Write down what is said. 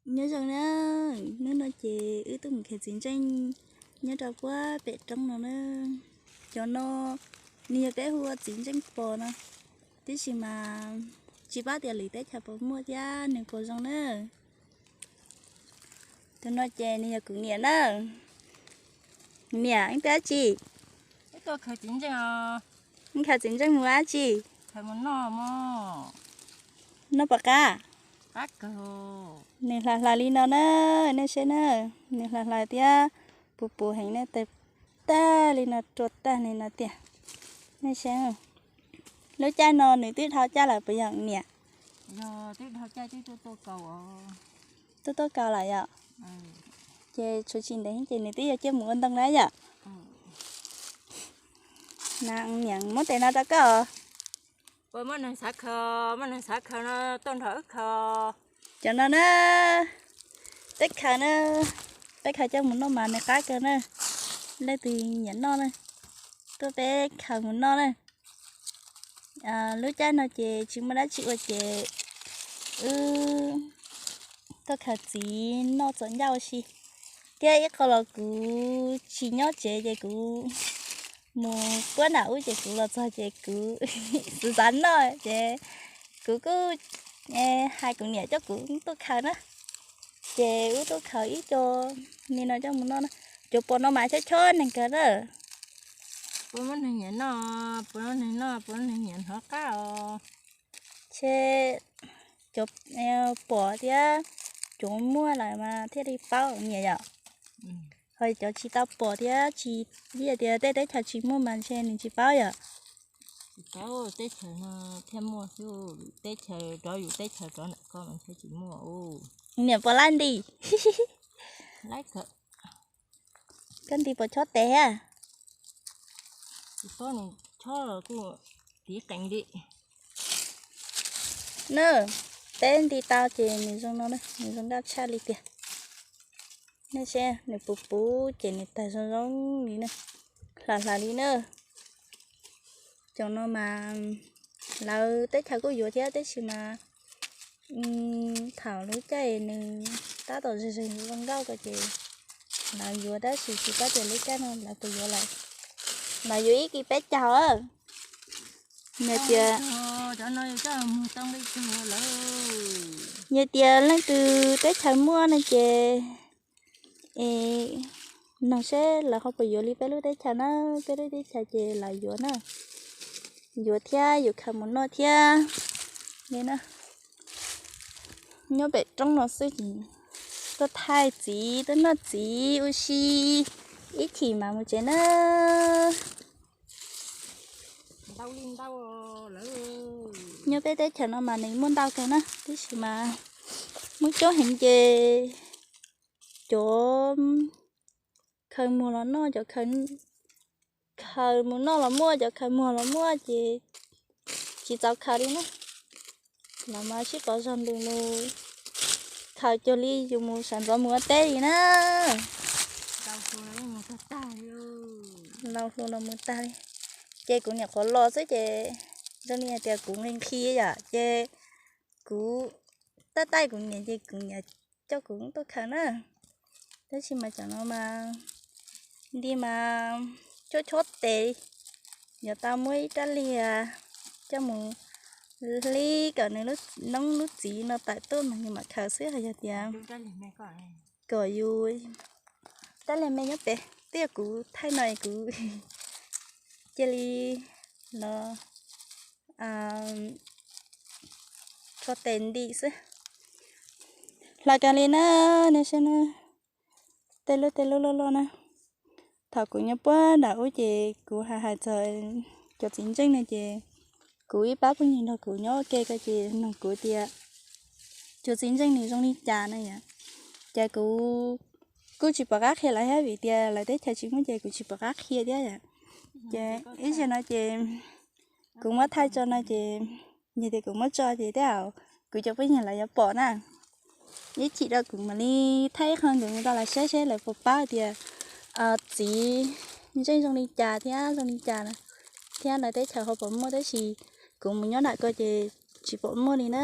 Nyob zoo na, hnub no ces wb tuaj mus khaws txiv ntseej nyob rau puag pem roob no na. Cov no nws yog peb hu ua txiv ntseej pos no, tiam sis mas tsis paub tias lwm teb chaws puas muaj thiab nws puas zoo na. Tus no ces nws yog kuv niam na. Niam, ib tug dab tsi? Khaws txiv ntseej mus dab tsi? Noj pom qab. Nws hlais hlais li no na, nej saib na, nws hlais hlais thiab puv puv heev na, tawg tag li no, rua tag li no tiag. Nej saib, lub caij no nws twb dhau caij lawm puas yog niam? Twb tuaj tuaj kaus lawm yom. Ces tshuav tsis ntev ces nws twb yuav ciaj mus ua ntoo na yom. Na, niam muab tes no rau koj. Cov no na, peb khaws na, peb khaws coj mus noj mas nws qab kawg na. Leej twg nyiam noj na, tuaj peb khaws mus noj na. Lub caij no ces tsis muaj dab tsi ua ces wb tuaj khaws txiv noj txom nyaj ua si. Thiab ib qho los kuv tsis nyob tsev ces kuv mus puab nram ub ces kuv los txog ces kuv xav xav noj ces kuv kuj hais kuv niam coj kuv tuaj khaws na. Ces wb tuaj khaws ib co li no coj mus noj na. Cov pos no mas chob chob neeg kawg na. Puas muaj neeg nyiam noj, puas muaj neeg noj, puas muaj neeg nyiam hnov qab os. Ces cov pom thiab cov muaj lawm mas thiaj li paub niam yom. Ho cov tsis tau pom thiab tsis, vim tias tej teb chaws tsis muaj mas ntshe nws tsis paub yom. Tsis paub, teb chaws no thiaj muaj xwb, teb chaws rov yus teb chaws rov ntawm ko mas ntshe tsis muaj. Niam puas laij nti? Koj nti puas chob tes thiab? Tsis paub, nws chob los kuj tiv qees li. Na, peb nti tau ces nws zoo no, nws zoo nkauj tshaj li tiag. Nej saib, nws puv puv ces nws tawg zoo zoo li na, hlais hlais li na. Cov no mas lawv teb chaws kuj yuav thiab, tab sis mas thaum lub caij nws tab tom zeeg zeeg zoo nkauj ko ces lawv yuav, tab sis tsis paub tias lub caij no lawv puas yuav lawm. Lawv yuav ib kis peb caug. Yog tias, yog tias leej twg teb chaws muaj no ces es noog seb lawv ho puas yuav li peb lub teb chaws na. Peb lub teb chaws ces lawv yuav na, yuav thiab yuav khaws mus noj thiab li na. Nyob pem roob no xwb ces tuaj thaij txiv, tuaj noj txiv ua si ib chim mas mus tsev na. Nyob peb teb chaws no mas nws muaj ntau kawg na, tab sis mas muaj coob heev ces cov khaws muag los noj, cov khaws mus noj los muaj, cov khaws muag los muaj ces tsis txaus khaws li na. Lawv mas sib pov zog ntws mus khaws cuag li yus mus sawv ntxov mus ua teb li na. Laus hluas los mus tag li. Ces kuv niam qhuav los xwb ces zoo li hais tias kuv nqhis nqhis yom, ces kuv tab taij kuv niam ces kuv niam coj kuv tuaj khaws na. Tab sis mas cov no mas nti mas chob chob tes, yuav tau muab ib rab liag coj mus hlib kom nws noob lub txiv no tawm tuaj mas yus mam khaws xwb. Hos yog tias kom yus rab liag me nyob pem, twb yog kuv thaij no es kuv cia li los rho tes nti xwb. Hlais kawg li na, nej saib na, tej lub tej lub loj loj na. Thaum kuv nyob puag nram ub ces kuv hais hais txog cov txiv ntseej no ces kuv ib pab phooj ywg nrog kuv nyob ua ke ko ces nug kuv tias cov txiv ntseej nws zoo li cas na yom. Ces kuv kuj tsis pom qab qhia lawv thiab vim tias lawv teb chaws tsis muaj ces kuv tsis pom qab qhia thiab yom. Ces ib zaug no ces kuv muab thaij tso no ces yog tias kuv muab tso ces tej zaum kuv cov phooj ywg lawv yuav pom na. Ib chim rau kuv mam li thaij ib qho ntawd rau lawv saib seb lawv puas paub tias txiv ntseej zoo li cas thiab zoo li cas na, thiab lawv teb chaws ho puas muaj, tab sis kuv mus nyob nram ko ces tsis pom muaj li na.